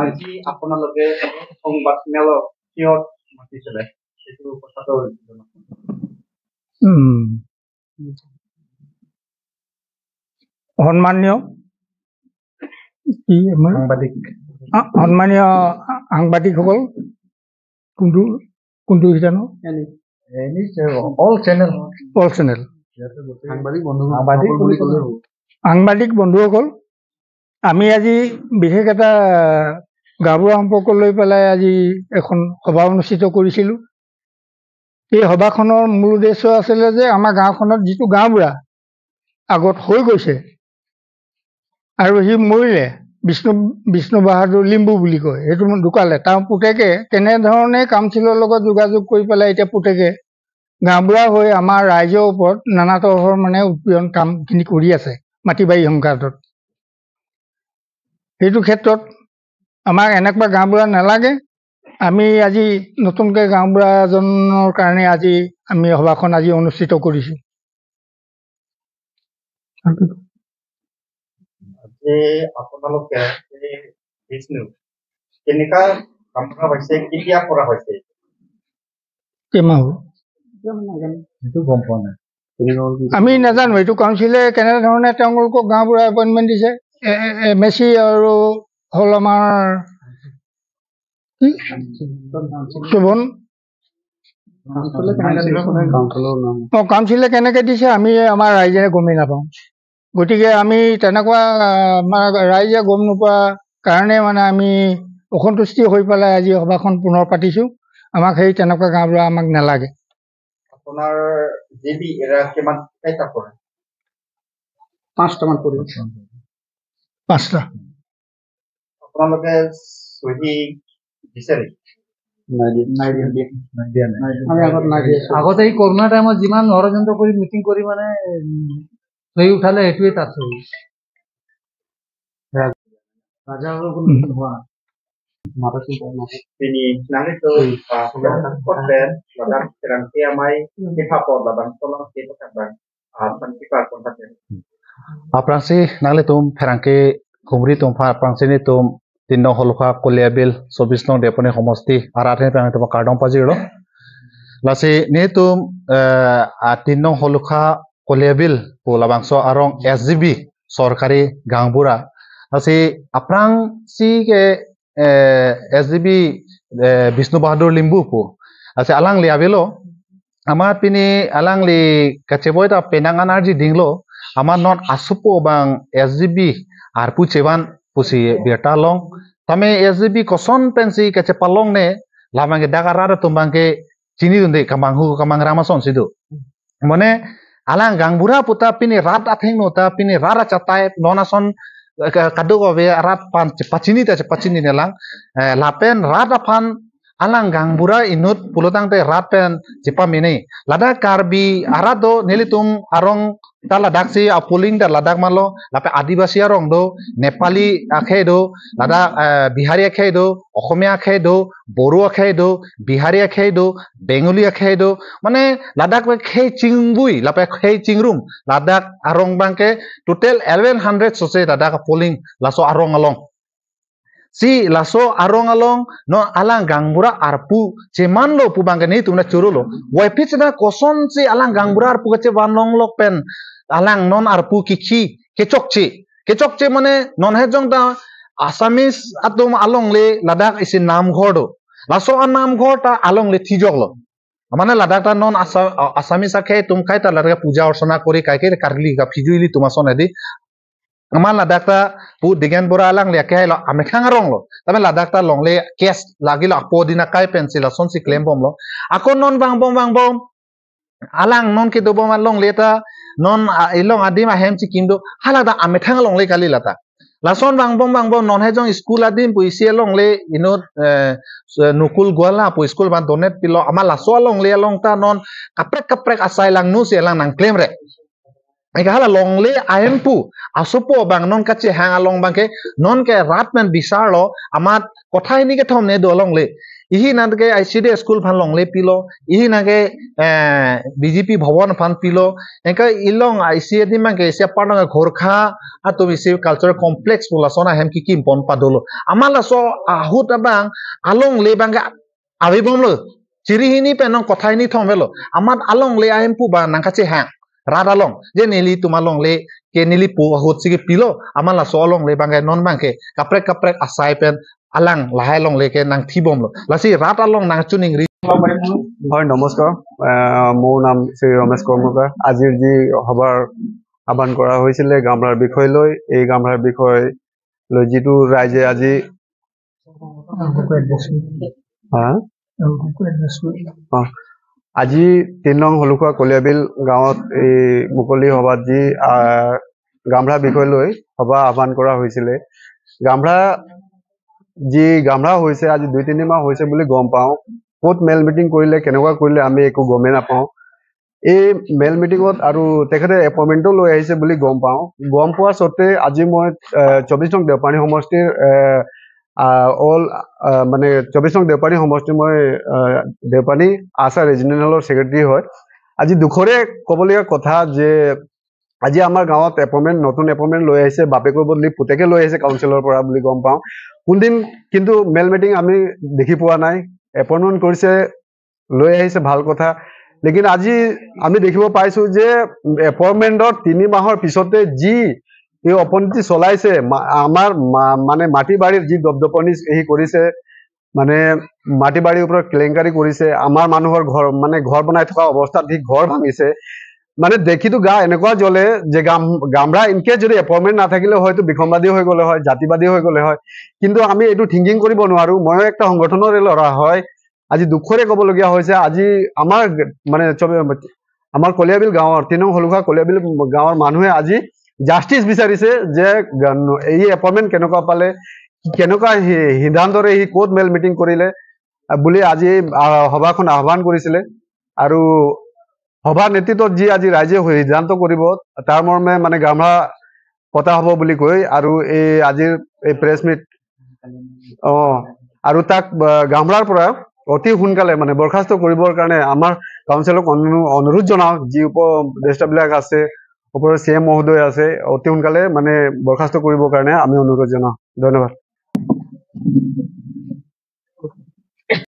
আজি আপোনালোকে সংবাদ মেলত কিহত মাতিছিলে, সেইটো কথাটো সন্মানীয় কি সাংবাদিক, সন্মানীয় সাংবাদিকসকল, কোনটো কোনটো জানো অল চেনেল, অল চেনেল, সাংবাদিক বন্ধুসকল, আমি আজি বিশেষ এটা গাঁওবুঢ়া সম্পৰ্ক লৈ পেলাই আজি এখন সভা অনুষ্ঠিত কৰিছিলোঁ। এই সভাখনৰ মূল উদ্দেশ্য আছিলে যে আমাৰ গাঁওখনত যিটো গাঁওবুঢ়া আগত হৈ গৈছে আৰু সি মৰিলে, বিষ্ণু বাহাদুৰ লিম্বু বুলি কয়, সেইটো ঢুকালে। তাৰ পুতেকে কেনেধৰণে কাউন্সিলৰ লগত যোগাযোগ কৰি পেলাই এতিয়া পুতেকে গাঁওবুঢ়া হৈ আমাৰ ৰাইজৰ ওপৰত নানা তৰহৰ মানে উৎপীড়ন কামখিনি কৰি আছে মাটি বাৰী সংক্ৰান্তত। সেইটো ক্ষেত্ৰত আমাক এনেকুৱা গাঁওবুঢ়া নালাগে। আমি আজি নতুনকৈ গাঁওবুঢ়া এজনৰ কাৰণে আজি আমি সভাখন আজি অনুষ্ঠিত কৰিছোঁ। যে আপোনালোকে বিষ্ণু কেনেকুৱা গাঁওবুঢ়া হৈছে, কেতিয়া কৰা হৈছে, কেইমাহ হ'ল সেইটো গম পোৱা নাই, আমি নাজানো। এইটো কাউন্সিলে কেনেধৰণে তেওঁলোকক গাঁওবুঢ়া এপইণ্টমেণ্ট দিছে। এম এছ চি আৰু হ'ল আমাৰ শোভন, কাউন্সিলে কেনেকৈ দিছে আমি আমাৰ ৰাইজে গমেই নাপাওঁ। গতিকে আমি তেনেকুৱা আমাৰ ৰাইজে গম নোপোৱা কাৰণে মানে আমি অসন্তুষ্টি হৈ পেলাই আজি সভাখন পুনৰ পাতিছোঁ। আমাক সেই তেনেকুৱা গাঁওবুঢ়া আমাক নালাগে। আপোনাৰ জি বি এৰা কিমান কেইটা পৰে? পাঁচটামান পৰিব, পাঁচটা। আপোনালোকে চহী দিছে নেকি? আগতে এই কৰোণা টাইমত যিমান ষড়যন্ত্ৰ কৰি মিটিং কৰি মানে চহী উঠালে, সেইটোৱে তাত চহী। ৰাজা কোনো মিটিং হোৱা নাই। Ini nang itu konten ladang serang amai kifa po ladang tolong kifa kabang pan kifa kontak aprangsi nangle tum pherangke khumri tum pha aprangsi ni tum 3 নং হলখা কলিয়াবিল 24 নং দেপনি সমষ্টি আৰু আঠে prang tum kardong pajiro lasi ni tum 3 নং হলখা কলিয়াবিল po labangso arong SGB সরকারি গাঁওবুঢ়া lasi aprang si ke SGB Bishnu Bahadur Limbu po lasi alang liabilo আমার পিনি alang li kacheboy ta penang anarji dinglo আমার নন আসুপো বাং SGB are পুচেবান pusi biarta long tame SGB koson pensi kace palong ne lamangke dagar tumbangke chini dunde kamang hu kamang ramason sidu mone alang gangbura puta pini rat atheng no ta pini rara chatai nonason kadu ko be rat pan pachini ta pachini nelang lapen rat aphan alang gangbura inut pulotang te rat pen chipa mini lada karbi arado nelitum arong ta Ladakh si apuling da Ladakh malo lape Adivasi arong do Nepali akhe do lada Bihari akhe do Asamiya akhe do Bodo akhe do Bihari akhe do Bengali akhe do মানে Ladakh khe চিংবুই lape khe chingrum Ladakh arong bangke total 1100 sose Ladakh polling laso arong along si laso arong along no alang gangbura arpu cheman lo pu bangke ni tumna churulo wai pichna koson si alang gangbura arpu kache banlong lok pen alang non arpu kiki kechokchi kechokchi mane non hejong ta Assamese atum along le Ladakh isi namghor do laso an namghor ta along le thijok lo মানে Ladakh ta non Assamese akhe tum khai ta Ladakh puja অর্চনা কৰি কাইকে curly গা ফিজুইলি tumason edi আমার Ladakh ta pu digen bora alang le ke lo amekhang rong lo tame Ladakh ta long le case lagilo apo dina kai pencil son si claim bom lo ako non bang bom bang bom alang non ki do bom long le ta non ilong adim ahem chi kim do hala da amethang long le kali lata lason bang bom bang bom non hejong school adim pu isi long le inot nukul gwala pu school ban donate pilo ama laso long le long ta non kaprek kaprek asai lang nu si lang nang claim re Hala longle ayempu asupo bang non kache hang along bangke non ke ratman bisar lo amat কথা খিনি কে থম নে do longle ইহি নাকে ICD school ফান longle pilo ইহি নাকে BJP ভবন ফান পিলো enka ilong ICD mangke sia parnga ঘরখা ato bisi cultural complex bola sona hem ki kim pon padolo amala so ahut abang along le bangke abibom lo চিৰিহিনি পেনং কথাখিনি থম ভেলো আমাত আলং লে আইম পু বা নাংকাছে hang রাত আলং যে নেলি তোমালং লে কে নেলি পু আহুত সিগে পিলো আমালা so along le bangke non bangke kaprek kaprek asai pen alang lahai long le ke nang thibom lo lasi rat along nang chuning ri। হয়, নমস্কাৰ, মোৰ নাম শ্ৰী ৰমেশ কৰ্মকাৰ। আজিৰ যি সভাৰ আহ্বান কৰা হৈছিলে গামলাৰ বিষয় লৈ, এই গামলাৰ বিষয় লৈ যিটো ৰাইজে আজি আজি 3 নং হলুখোৱা কলিয়াবিল গাঁৱত এই মুকলি সভাত যি গামলা বিষয় লৈ সভা আহ্বান কৰা হৈছিলে, গামলা যি গামলা হৈছে আজি 2-3 মাহ হৈছে বুলি গম পাওঁ। ক'ত মেল মিটিং কৰিলে, কেনেকুৱা কৰিলে আমি একো গমেই নাপাওঁ। এই মেল মিটিঙত আৰু তেখেতে এপইণ্টমেণ্টো লৈ আহিছে বুলি গম পাওঁ। গম পোৱাৰ স্বত্তে আজি মই 24 নং দেওপানী সমষ্টিৰ অল মানে 24 নং দেওপানী সমষ্টিৰ মই দেওপানী আছা ৰিজনেলৰ ছেক্ৰেটাৰী হয়। আজি দুখৰে ক'বলগীয়া কথা যে আজি আমাৰ গাঁৱত এপইণ্টমেণ্ট, নতুন এপইণ্টমেণ্ট লৈ আহিছে, বাপেকৰ বদলি পুতেকে লৈ আহিছে কাউন্সিলৰ পৰা বুলি গম পাওঁ। কোনদিন কিন্তু মেল মিটিং আমি দেখি পোৱা নাই। এপইণ্টমেণ্ট কৰিছে, লৈ আহিছে, ভাল কথা। লেকিন আজি আমি দেখিব পাইছোঁ যে এপইণ্টমেণ্টৰ 3 মাহৰ পিছতে যি এই অপনীতি চলাইছে, আমাৰ মানে মাটি বাৰীৰ যি দপদপনি সি কৰিছে, মানে মাটি বাৰীৰ ওপৰত কেলেংকাৰী কৰিছে, আমাৰ মানুহৰ ঘৰ মানে ঘৰ বনাই থকা অৱস্থাত সি ঘৰ ভাঙিছে। মানে দেখিতো গা এনেকুৱা জ্বলে যে গামৰা ইনকেছ যদি এপইণ্টমেণ্ট নাথাকিলে হয়তো বিসম্বাদী হৈ গ'লে হয়, জাতিবাদী হৈ গ'লে হয়। কিন্তু আমি এইটো থিংকিং কৰিব নোৱাৰোঁ। ময়ো একটা সংগঠনৰে ল'ৰা হয়। আজি দুখৰে ক'বলগীয়া হৈছে, আজি আমাৰ মানে আমাৰ কলিয়াবিল গাঁৱৰ 3 নং হলুখোৱা কলিয়াবিল গাঁৱৰ মানুহে আজি জাষ্টিচ বিচাৰিছে যে এই এপইণ্টমেণ্ট কেনেকুৱা পালে, কেনেকুৱা সিদ্ধান্তৰে সি ক'ত মেল মিটিং কৰিলে বুলি আজি সভাখন আহ্বান কৰিছিলে। আৰু সভাৰ নেতৃত্বত যি আজি ৰাইজে সিদ্ধান্ত কৰিব তাৰ মৰ্মে মানে গামলা পতা হ'ব বুলি কৈ আৰু এই আজিৰ এই প্ৰেছ মিট আৰু তাক গামলাৰ পৰা অতি সোনকালে মানে বৰ্খাস্ত কৰিবৰ কাৰণে আমাৰ কাউন্সিলক অনুৰোধ জনাওঁ। যি উপদেষ্টাবিলাক আছে, ওপৰৰ চি এম মহোদয় আছে, অতি সোনকালে মানে বৰ্খাস্ত কৰিবৰ কাৰণে আমি অনুৰোধ জনাওঁ। ধন্যবাদ।